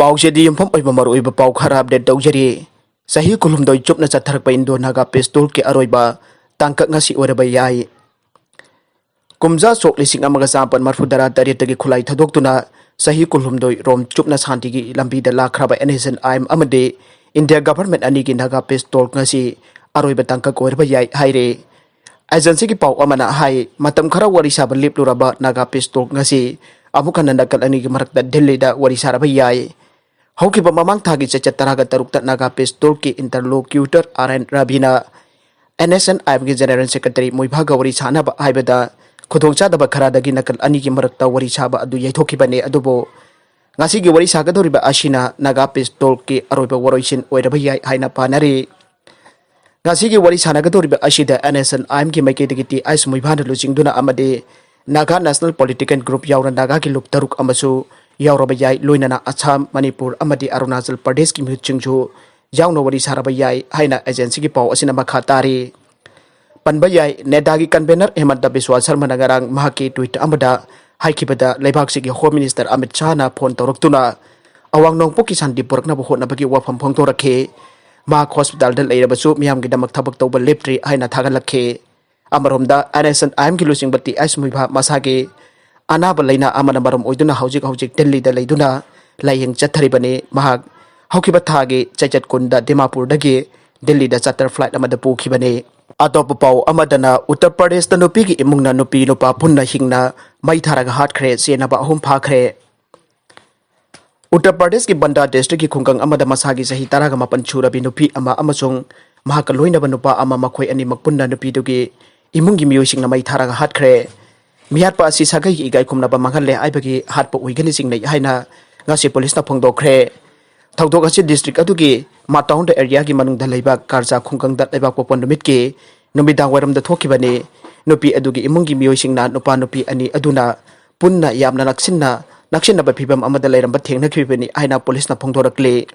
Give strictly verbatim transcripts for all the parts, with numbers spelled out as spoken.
ꯄꯥꯎꯆꯦꯗꯤ ꯌꯨꯝꯐꯝ ꯑꯣꯏꯕ ꯃꯔꯨꯑꯣꯏꯕ ꯄꯥꯎ ꯈꯔ ꯑꯞꯗꯦꯠ ꯇꯧꯖꯔꯤ꯫ ꯆꯍꯤ ꯀꯨꯟꯍꯨꯝꯗꯣꯏ ꯆꯨꯞꯅ ꯆꯠꯊꯔꯛꯄ ꯏꯟꯗꯣ ꯅꯥꯒꯥ ꯄꯤꯁ ꯇꯣꯜꯀꯤ ꯑꯔꯣꯏꯕ ꯇꯥꯡꯀꯛ ꯉꯁꯤ ꯑꯣꯏꯔꯕ ꯌꯥꯏ꯫ ꯀꯨꯝꯖꯥ ꯁꯣꯛ ꯂꯤꯁꯤꯡ ꯑꯃꯒ ꯆꯥꯃꯥꯄꯟ ꯃꯔꯐꯨ ꯇꯔꯥ ꯇꯔꯦꯠꯇꯒꯤ ꯈꯨꯠꯂꯥꯏ ꯊꯥꯗꯣꯛꯇꯨꯅ ꯆꯍꯤ ꯀꯨꯟꯍꯨꯝꯗꯣꯏ ꯔꯣꯝ ꯆꯨꯞꯅ ꯁꯥꯟꯇꯤꯒꯤ ꯂꯝꯕꯤꯗ ꯂꯥꯛꯈ꯭ꯔꯕ N S N I M ꯑꯃꯗꯤ ꯏꯟꯗꯤꯌꯥ ꯒꯚꯔꯟꯃꯦꯟꯠ ꯑꯅꯤꯒꯤ ꯅꯥꯒꯥ ꯄꯤꯁ ꯇꯣꯜ ꯉꯁꯤ ꯑꯔꯣꯏꯕ ꯇꯥꯡꯀꯛ ꯑꯣꯏꯔꯕ ꯌꯥꯏ ꯍꯥꯏꯔꯦ꯫ ꯑꯦꯖꯦꯟꯁꯤꯒꯤ ꯄꯥꯎ ꯑꯃꯅ ꯍꯥꯏ, ꯃꯇꯝ ꯈꯔ ꯋꯥꯔꯤ ꯁꯥꯕ ꯂꯦꯞꯂꯨꯔꯕ ꯅꯥꯒꯥ ꯄꯤꯁ ꯇꯣꯜ ꯉꯁꯤ ꯑꯃꯨꯛ ꯍꯟꯅ ꯅꯥꯀꯜ ꯑꯅꯤꯒꯤ ꯃꯔꯛꯇ ꯗꯤꯜꯂꯤꯗ ꯋꯥꯔꯤ ꯁꯥꯔꯕ ꯌꯥꯏ꯫ ꯍꯧꯈꯤꯕ ꯃꯃꯥꯡ ꯊꯥꯒꯤ ꯆꯩꯆꯠ ꯇꯔꯥꯒ ꯇꯔꯨꯛꯇ ꯅꯥꯒꯥ ꯄꯤꯁ ꯇꯣꯜꯀꯤ ꯏꯟꯇꯔꯂꯣꯀ꯭ꯌꯨꯇꯔ ꯑꯥꯔ ꯑꯦꯟ ꯔꯕꯤꯅ ꯑꯦꯟ ꯑꯦꯁ ꯑꯦꯟ ꯑꯥꯏ ꯑꯦꯝꯒꯤ ꯖꯦꯅꯔꯦꯜ ꯁꯦꯀ꯭ꯔꯦꯇꯔꯤ ꯃꯣꯏꯚꯥꯒ ꯋꯥꯔꯤ ꯁꯥꯅꯕ ꯍꯥꯏꯕꯗ ꯈꯨꯗꯣꯡꯆꯥꯗꯕ ꯈꯔꯗꯒꯤ ꯅꯥꯀꯜ ꯑꯅꯤꯒꯤ ꯃꯔꯛꯇ ꯋꯥꯔꯤ ꯁꯥꯕ ꯑꯗꯨ ꯌꯩꯊꯣꯛꯈꯤꯕꯅꯤ꯫ ꯑꯗꯨꯕꯨ ꯉꯁꯤꯒꯤ ꯋꯥꯔꯤ ꯁꯥꯒꯗꯧꯔꯤꯕ ꯑꯁꯤꯅ ꯅꯥꯒꯥ ꯄꯤꯁ ꯇꯣꯜꯀꯤ ꯑꯔꯣꯏꯕ ꯋꯥꯔꯣꯏꯁꯤꯟ ꯑꯣꯏꯔꯕ ꯌꯥꯏ ꯍꯥꯏꯅ ꯄꯥꯅꯔꯤ꯫ ꯉꯁꯤꯒꯤ ꯋꯥꯔꯤ ꯁꯥꯟꯅꯒꯗꯧꯔꯤꯕ ꯑꯁꯤꯗ ꯑꯦꯟ ꯑꯦꯁ ꯑꯦꯟ ꯑꯥꯏ ꯑꯦꯝꯒꯤ ꯃꯥꯏꯀꯩꯗꯒꯤ ꯇꯤ ꯑꯥꯏꯁ ꯃꯣꯏꯚꯥꯅ ꯂꯨꯆꯤꯡꯗꯨꯅ ꯑꯃꯗꯤ ꯅꯥꯒꯥ ꯅꯦꯁꯅꯦꯜ ꯄꯣꯂꯤꯇꯤꯀꯦꯜ ꯒ꯭ꯔꯨꯞ ꯌꯥꯎꯅ ꯅꯥꯒꯥꯒꯤ ꯂꯨꯞ ꯇꯔꯨꯛ ꯑꯃꯁꯨ ꯌꯥꯎꯔꯕ ꯌꯥꯏ, ꯂꯣꯏꯅꯅ ꯑꯁꯥꯝ, ꯃꯅꯤꯄꯨꯔ ꯑꯃꯗꯤ ꯑꯔꯨꯅꯥꯆꯜ ꯄ꯭ꯔꯗꯦꯁꯀꯤ ꯃꯤꯍꯨꯠꯁꯤꯡꯁꯨ ꯌꯥꯎꯅ ꯋꯥꯔꯤ ꯁꯥꯔꯕ ꯌꯥꯏ ꯍꯥꯏꯅ ꯑꯦꯖꯦꯟꯁꯤꯒꯤ ꯄꯥꯎ ꯑꯁꯤꯅ ꯃꯈꯥ ꯇꯥꯔꯤ꯫ ꯄꯟꯕ ꯌꯥꯏ, ꯅꯦꯗꯥꯒꯤ ꯀꯟꯚꯦꯅꯔ ꯍꯦꯃꯟꯇ ꯕꯤꯁ꯭ꯋꯥ ꯁꯔꯃꯅ ꯉꯔꯥꯡ ꯃꯍꯥꯛꯀꯤ ꯇ꯭ꯋꯤꯠ ꯑꯃꯗ ꯍꯥꯏꯈꯤꯕꯗ, ꯂꯩꯕꯥꯛꯁꯤꯒꯤ ꯍꯣꯝ ꯃꯤꯅꯤꯁꯇꯔ ꯑꯃꯤꯠ ꯁꯥꯍꯅ ꯐꯣꯟ ꯇꯧꯔꯛꯇꯨꯅ ꯑꯋꯥꯡ ꯅꯣꯡꯄꯣꯛꯀꯤ ꯁꯥꯟꯇꯤ ꯄꯨꯔꯛꯅꯕ ꯍꯣꯠꯅꯕꯒꯤ ꯋꯥꯐꯝ ꯐꯣꯡꯗꯣꯔꯛꯈꯤ꯫ ꯃꯍꯥꯛ ꯍꯣꯁꯄꯤꯇꯥꯜꯗ ꯂꯩꯔꯕꯁꯨ ꯃꯤꯌꯥꯝꯒꯤꯗꯃꯛ ꯊꯕꯛ ꯇꯧꯕ ꯂꯦꯞꯇ꯭ꯔꯤ ꯍꯥꯏꯅ ꯊꯥꯒꯠꯂꯛꯈꯤ꯫ ꯑꯃꯔꯣꯝꯗ, ꯑꯦꯟ ꯑꯦꯁ ꯑꯦꯟ ꯑꯥꯏ ꯑꯦꯝꯒꯤ ꯂꯨꯆꯤꯡꯕ ꯇꯤ ꯑꯥꯏꯁ ꯃꯣꯏꯚꯥ ꯃꯁꯥꯒꯤ ꯑꯅꯥꯕ ꯂꯩꯅꯥ ꯑꯃꯅ ꯃꯔꯝ ꯑꯣꯏꯗꯨꯅ ꯍꯧꯖꯤꯛ ꯍꯧꯖꯤꯛ ꯗꯤꯜꯂꯤꯗ ꯂꯩꯗꯨꯅ ꯂꯥꯏꯌꯦꯡ ꯆꯠꯊꯔꯤꯕꯅꯤ꯫ ꯃꯍꯥꯛ ꯍꯧꯈꯤꯕ ꯊꯥꯒꯤ ꯆꯩꯆꯠ ꯀꯨꯟꯗ ꯗꯤꯃꯥꯄꯨꯔꯗꯒꯤ ꯗꯤꯜꯂꯤꯗ ꯆꯥꯔꯇꯔ ꯐ꯭ꯂꯥꯏꯠ ꯑꯃꯗ ꯄꯨꯈꯤꯕꯅꯤ꯫ ꯑꯇꯣꯞꯄ ꯄꯥꯎ ꯑꯃꯗꯅ, ꯎꯠꯇꯔ ꯄ꯭ꯔꯗꯦꯁꯇ ꯅꯨꯄꯤꯒꯤ ꯏꯃꯨꯡꯅ ꯅꯨꯄꯤ ꯅꯨꯄꯥ ꯄꯨꯟꯅ ꯍꯤꯡꯅ ꯃꯩ ꯊꯥꯔꯒ ꯍꯥꯠꯈ꯭ꯔꯦ, ꯆꯦꯟꯅꯕ ꯑꯍꯨꯝ ꯐꯥꯈ꯭ꯔꯦ꯫ ꯎꯠꯇꯔ ꯄ꯭ꯔꯗꯦꯁꯀꯤ ꯕꯟꯗꯥ ꯗꯤꯁꯇ꯭ꯔꯤꯛꯀꯤ ꯈꯨꯡꯒꯪ ꯑꯃꯗ ꯃꯁꯥꯒꯤ ꯆꯍꯤ ꯇꯔꯥꯒ ꯃꯥꯄꯟ ꯁꯨꯔꯕꯤ ꯅꯨꯄꯤ ꯑꯃ ꯑꯃꯁꯨꯡ ꯃꯍꯥꯛꯀ ꯂꯣꯏꯅꯕ ꯅꯨꯄꯥ ꯑꯃ, ꯃꯈꯣꯏ ꯑꯅꯤꯃꯛ ꯄꯨꯟꯅ ꯅꯨꯄꯤꯗꯨꯒꯤ ꯏꯃꯨꯡꯒꯤ ꯃꯤꯑꯣꯏꯁꯤꯡꯅ ꯃꯩ ꯊꯥꯔꯒ ꯍꯥꯠꯈ꯭ꯔꯦ꯫ ꯃꯤꯍꯥꯠꯄ ꯑꯁꯤ ꯁꯥꯒꯩꯒꯤ ꯏꯀꯥꯏ ꯈꯨꯝꯅꯕ ꯃꯥꯡꯍꯜꯂꯦ ꯍꯥꯏꯕꯒꯤ ꯍꯥꯠꯄ ꯑꯣꯏꯒꯅꯤ ꯆꯤꯡꯅꯩ ꯍꯥꯏꯅ ꯉꯁꯤ ꯄꯨꯂꯤꯁꯅ ꯐꯣꯡꯗꯣꯛꯈ꯭ꯔꯦ꯫ ꯊꯧꯗꯣꯛ ꯑꯁꯤ ꯗꯤꯁꯇ꯭ꯔꯤꯛ ꯑꯗꯨꯒꯤ ꯃꯥꯇꯥꯎꯟꯗ ꯑꯦꯔꯤꯌꯥꯒꯤ ꯃꯅꯨꯡꯗ ꯂꯩꯕ ꯀꯥꯔꯖꯥ ꯈꯨꯡꯒꯪꯗ ꯂꯩꯕꯥꯛꯄꯣꯛꯄ ꯅꯨꯃꯤꯠꯀꯤ ꯅꯨꯃꯤꯗꯥꯡ ꯋꯥꯏꯔꯝꯗ ꯊꯣꯛꯈꯤꯕꯅꯤ꯫ ꯅꯨꯄꯤ ꯑꯗꯨꯒꯤ ꯏꯃꯨꯡꯒꯤ ꯃꯤꯑꯣꯏꯁꯤꯡꯅ ꯅꯨꯄꯥ ꯅꯨꯄꯤ ꯑꯅꯤ ꯑꯗꯨꯅ ꯄꯨꯟꯅ ꯌꯥꯝꯅ ꯅꯛꯁꯤꯟꯅ, ꯅꯛꯁꯤꯟꯅꯕ ꯐꯤꯚꯝ ꯑꯃꯗ ꯂꯩꯔꯝꯕ ꯊꯦꯡꯅꯈꯤꯕꯅꯤ ꯍꯥꯏꯅ ꯄꯨꯂꯤꯁꯅ ꯐꯣꯡꯗꯣꯔꯛꯂꯤ꯫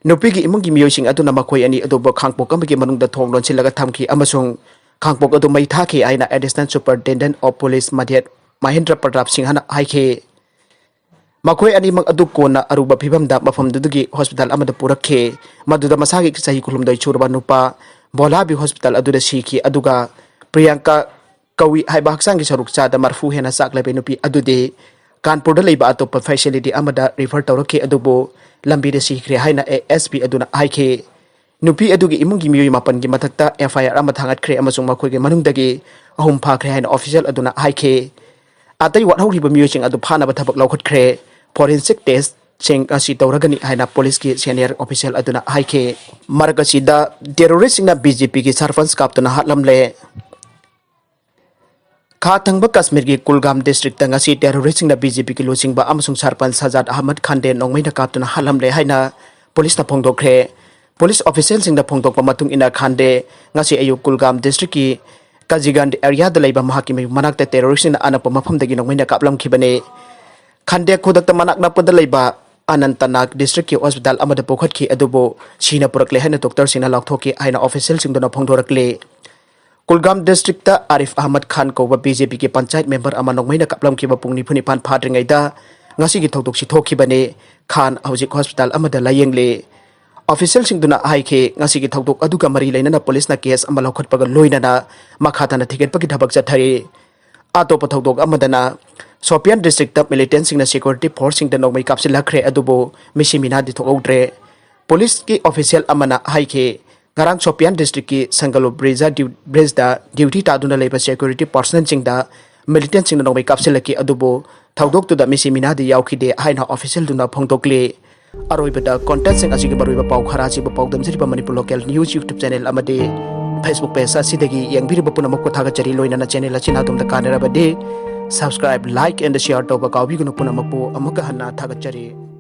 ꯅꯨꯄꯤꯒꯤ ꯏꯃꯨꯡꯒꯤ ꯃꯤꯑꯣꯏꯁꯤꯡ ꯑꯗꯨꯅ ꯃꯈꯣꯏ ꯑꯅꯤ ꯑꯗꯨꯕꯨ ꯈꯥꯡꯄꯣꯛ ꯑꯃꯒꯤ ꯃꯅꯨꯡꯗ ꯊꯣꯡ ꯂꯣꯟꯁꯤꯜꯂꯒ ꯊꯝꯈꯤ ꯑꯃꯁꯨꯡ ꯈꯥꯡꯄꯣꯛ ꯑꯗꯨ ꯃꯩ ꯊꯥꯈꯤ ꯍꯥꯏꯅ Additional Superintendent of Police ꯃꯙ꯭ꯌ ꯃꯍꯦꯟꯗ꯭ꯔ ꯄ꯭ꯔꯇꯥꯞ ꯁꯤꯡꯍꯅ ꯍꯥꯏꯈꯤ꯫ ꯃꯈꯣꯏ ꯑꯅꯤꯃꯛ ꯑꯗꯨ ꯀꯣꯟꯅ ꯑꯔꯨꯕ ꯐꯤꯕꯝꯗ ꯃꯐꯝꯗꯨꯗꯒꯤ ꯍꯣꯁꯄꯤꯇꯥꯜ ꯑꯃꯗ ꯄꯨꯔꯛꯈꯤ꯫ ꯃꯗꯨꯗ ꯃꯁꯥꯒꯤ ꯆꯍꯤ ꯀꯨꯟꯍꯨꯝꯗꯣꯏ ꯁꯨꯔꯕ ꯅꯨꯄꯥ ꯕꯣꯂꯥꯕꯤ ꯍꯣꯁꯄꯤꯇꯥꯜ ꯑꯗꯨꯗ ꯁꯤꯈꯤ, ꯑꯗꯨꯒ ꯄ꯭ꯔꯤꯌꯥꯡꯀꯥ ꯀꯧꯏ ꯍꯥꯏꯕ ꯍꯛꯆꯥꯡꯒꯤ ꯁꯔꯨꯛ ꯆꯥꯗ ꯃꯔꯐꯨ ꯍꯦꯟꯅ ꯆꯥꯛꯂꯕ ꯅꯨꯄꯤ ꯑꯗꯨꯗꯤ ꯀꯥꯟꯄꯨꯔꯗ ꯂꯩꯕ ꯑꯇꯣꯞꯄ ꯐꯦꯁꯤꯂꯤꯇꯤ ꯑꯃꯗ ꯔꯤꯐꯔ ꯇꯧꯔꯛꯈꯤ, ꯑꯗꯨꯕꯨ ꯂꯝꯕꯤꯗ ꯁꯤꯈ꯭ꯔꯦ ꯍꯥꯏꯅ ꯑꯦ ꯑꯦꯁ ꯄꯤ ꯑꯗꯨꯅ ꯍꯥꯏꯈꯤ꯫ ꯅꯨꯄꯤ ꯑꯗꯨꯒꯤ ꯏꯃꯨꯡꯒꯤ ꯃꯤꯑꯣꯏ ꯃꯥꯄꯟꯒꯤ ꯃꯊꯛꯇ ꯑꯦꯐ ꯑꯥꯏ ꯑꯥꯔ ꯑꯃ ꯊꯥꯡꯒꯠꯈ꯭ꯔꯦ ꯑꯃꯁꯨꯡ ꯃꯈꯣꯏꯒꯤ ꯃꯅꯨꯡꯗꯒꯤ ꯑꯍꯨꯝ ꯐꯥꯈ꯭ꯔꯦ ꯍꯥꯏꯅ ꯑꯣꯐꯤꯁꯤꯌꯦꯜ ꯑꯗꯨꯅ ꯍꯥꯏꯈꯤ꯫ ꯑꯇꯩ ꯋꯥꯠꯍꯧꯔꯤꯕ ꯃꯤꯑꯣꯏꯁꯤꯡ ꯑꯗꯨ ꯐꯥꯅꯕ ꯊꯕꯛ ꯂꯧꯈꯠꯈ꯭ꯔꯦ꯫ ꯐꯣꯔꯦꯟꯁꯤꯛ ꯇꯦꯁꯁꯤꯡ ꯑꯁꯤ ꯇꯧꯔꯒꯅꯤ ꯍꯥꯏꯅ ꯄꯨꯂꯤꯁꯀꯤ ꯁꯦꯅꯤꯌꯔ ꯑꯣꯐꯤꯁꯤꯌꯦꯜ ꯑꯗꯨꯅ ꯍꯥꯏꯈꯤ꯫ ꯃꯔꯛ ꯑꯁꯤꯗ ꯇꯦꯔꯣꯔꯤꯁꯁꯤꯡꯅ ꯕꯤ ꯖꯦ ꯄꯤꯒꯤ ꯁꯔꯄꯟꯁ ꯀꯥꯞꯇꯨꯅ ꯍꯥꯠꯂꯝꯂꯦ꯫ ꯈꯥ ꯊꯪꯕ ꯀꯥꯁꯃꯤꯔꯒꯤ ꯀꯨꯜꯒꯥꯝ ꯗꯤꯁꯇ꯭ꯔꯤꯛꯇ ꯉꯁꯤ ꯇꯦꯔꯣꯔꯤꯁꯁꯤꯡꯅ ꯕꯤ ꯖꯦ ꯄꯤꯒꯤ ꯂꯨꯆꯤꯡꯕ ꯑꯃꯁꯨꯡ ꯁꯔꯄꯟꯆ ꯁꯖꯥꯗ ꯑꯍꯃꯗ ꯈꯥꯟꯗꯦ ꯅꯣꯡꯃꯩꯅ ꯀꯥꯞꯇꯨꯅ ꯍꯥꯠꯂꯝꯂꯦ ꯍꯥꯏꯅ ꯄꯨꯂꯤꯁꯅ ꯐꯣꯡꯗꯣꯛꯈ꯭ꯔꯦ꯫ ꯄꯨꯂꯤꯁ ꯑꯣꯐꯤꯁꯤꯌꯦꯜꯁꯤꯡꯅ ꯐꯣꯡꯗꯣꯛꯄ ꯃꯇꯨꯡ ꯏꯟꯅ, ꯈꯥꯟꯗꯦ ꯉꯁꯤ ꯑꯌꯨꯛ ꯀꯨꯜꯒꯥꯝ ꯗꯤꯁꯇ꯭ꯔꯤꯛꯀꯤ ꯀꯖꯤꯒꯥꯟ ꯑꯦꯔꯤꯌꯥꯗ ꯂꯩꯕ ꯃꯍꯥꯛꯀꯤ ꯃꯌꯨꯝ ꯃꯅꯥꯛꯇ ꯇꯦꯔꯣꯔꯤꯁꯁꯤꯡꯅ ꯑꯅꯛꯄ ꯃꯐꯝꯗꯒꯤ ꯅꯣꯡꯃꯩꯅ ꯀꯥꯞꯂꯝꯈꯤꯕꯅꯤ꯫ ꯈꯥꯟꯗꯦ ꯈꯨꯗꯛꯇ ꯃꯅꯥꯛ ꯅꯛꯄꯗ ꯂꯩꯕ ꯑꯅꯟꯇꯅꯥꯒ ꯗꯤꯁꯇ꯭ꯔꯤꯛꯀꯤ ꯍꯣꯁꯄꯤꯇꯥꯜ ꯑꯃꯗ ꯄꯨꯈꯠꯈꯤ, ꯑꯗꯨꯕꯨ ꯁꯤꯅ ꯄꯨꯔꯛꯂꯦ ꯍꯥꯏꯅ ꯗꯣꯛꯇꯔꯁꯤꯡꯅ ꯂꯥꯎꯊꯣꯛꯈꯤ ꯍꯥꯏꯅ ꯑꯣꯐꯤꯁꯤꯌꯦꯜꯁꯤꯡꯗꯨꯅ ꯐꯣꯡꯗꯣꯔꯛꯂꯤ꯫ ꯀꯨꯜꯒꯥꯝ ꯗꯤꯁꯇ꯭ꯔꯤꯛꯇ ꯑꯥꯔꯤꯐ ꯑꯍꯃꯗ ꯈꯥꯟ ꯀꯧꯕ ꯕꯤ ꯖꯦ ꯄꯤꯒꯤ ꯄꯟꯆꯥꯌꯠ ꯃꯦꯝꯕꯔ ꯑꯃ ꯅꯣꯡꯃꯩꯅ ꯀꯥꯞꯂꯝꯈꯤꯕ ꯄꯨꯡ ꯅꯤꯐꯨ ꯅꯤꯄꯥꯟ ꯐꯥꯗ꯭ꯔꯤꯉꯩꯗ ꯉꯁꯤꯒꯤ ꯊꯧꯗꯣꯛꯁꯤ ꯊꯣꯛꯈꯤꯕꯅꯤ꯫ ꯈꯥꯟ ꯍꯧꯖꯤꯛ ꯍꯣꯁꯄꯤꯇꯥꯜ ꯑꯃꯗ ꯂꯥꯌꯦꯡꯂꯤ꯫ ꯑꯣꯐꯤꯁꯤꯌꯦꯜꯁꯤꯡꯗꯨꯅ ꯍꯥꯏꯈꯤ, ꯉꯁꯤꯒꯤ ꯊꯧꯗꯣꯛ ꯑꯗꯨꯒ ꯃꯔꯤ ꯂꯩꯅꯅ ꯄꯨꯂꯤꯁꯅ ꯀꯦꯁ ꯑꯃ ꯂꯧꯈꯠꯄꯒ ꯂꯣꯏꯅꯅ ꯃꯈꯥ ꯇꯥꯅ ꯊꯤꯒꯠꯄꯒꯤ ꯊꯕꯛ ꯆꯠꯊꯔꯤ꯫ ꯑꯇꯣꯞꯄ ꯊꯧꯗꯣꯛ ꯑꯃꯗꯅ, ꯁꯣꯄꯤꯌꯥꯟ ꯗꯤꯁꯇ꯭ꯔꯤꯛꯇ ꯃꯤꯂꯤꯇꯦꯟꯁꯤꯡꯅ ꯁꯦꯀ꯭ꯌꯨꯔꯤꯇꯤ ꯐꯣꯔꯁꯁꯤꯡꯗ ꯅꯣꯡꯃꯩ ꯀꯥꯞꯁꯤꯜꯂꯛꯈ꯭ꯔꯦ, ꯑꯗꯨꯕꯨ ꯃꯤꯁꯤ ꯃꯤꯅꯥꯗꯤ ꯊꯣꯛꯍꯧꯗ꯭ꯔꯦ꯫ ꯄꯨꯂꯤꯁꯀꯤ ꯑꯣꯐꯤꯁꯤꯌꯦꯜ ꯑꯃꯅ ꯍꯥꯏꯈꯤ, ꯉꯔꯥꯡ ꯁꯣꯄꯤꯌꯥꯟ ꯗꯤꯁꯇ꯭ꯔꯤꯛꯀꯤ ꯁꯪꯒꯂꯨ ꯕ꯭ꯔꯤꯖ ꯗ꯭ꯌꯨ-, ꯕ꯭ꯔꯤꯖꯇ ꯗ꯭ꯌꯨꯇꯤ ꯇꯥꯗꯨꯅ ꯂꯩꯕ ꯁꯦꯀ꯭ꯌꯨꯔꯤꯇꯤ ꯄꯥꯔꯁꯅꯦꯜꯁꯤꯡꯗ ꯃꯤꯂꯤꯇꯦꯟꯁꯤꯡꯅ ꯅꯣꯡꯃꯩ ꯀꯥꯞꯁꯤꯜꯂꯛꯈꯤ, ꯑꯗꯨꯕꯨ ꯊꯧꯗꯣꯛꯇꯨꯗ ꯃꯤꯁꯤ ꯃꯤꯅꯥꯗꯤ ꯌꯥꯎꯈꯤꯗꯦ ꯍꯥꯏꯅ ꯑꯣꯐꯤꯁꯤꯌꯦꯜꯗꯨꯅ ꯐꯣꯡꯗꯣꯛꯂꯤ꯫ ꯑꯔꯣꯏꯕꯗ ꯀꯣꯟꯇꯦꯟꯁꯤꯡ ꯑꯁꯤꯒꯤ ꯃꯔꯨꯑꯣꯏꯕ ꯄꯥꯎ ꯈꯔ ꯑꯁꯤꯕꯨ ꯄꯥꯎꯗꯝꯖꯔꯤꯕ Manipur local news YouTube channel ꯑꯃꯗꯤ ꯐꯦꯁꯕꯨꯛ ꯄꯦꯖ ꯑꯁꯤꯗꯒꯤ ꯌꯦꯡꯕꯤꯔꯤꯕ ꯄꯨꯝꯅꯃꯛꯄꯨ ꯊꯥꯒꯠꯆꯔꯤ꯫ ꯂꯣꯏꯅꯅ ꯆꯦꯅꯦꯜ ꯑꯁꯤꯅ ꯑꯗꯣꯝꯗ ꯀꯥꯟꯅꯔꯕꯗꯤ ꯁꯕꯁꯀ꯭ꯔꯥꯏꯕ, ꯂꯥꯏꯛ ꯑꯦꯟ ꯁꯤꯌꯥꯔ ꯇꯧꯕ ꯀꯥꯎꯕꯤꯒꯅꯨ꯫ ꯄꯨꯝꯅꯃꯛꯄꯨ ꯑꯃꯨꯛꯀ ꯍꯟꯅ ꯊꯥꯒꯠꯆꯔꯤ꯫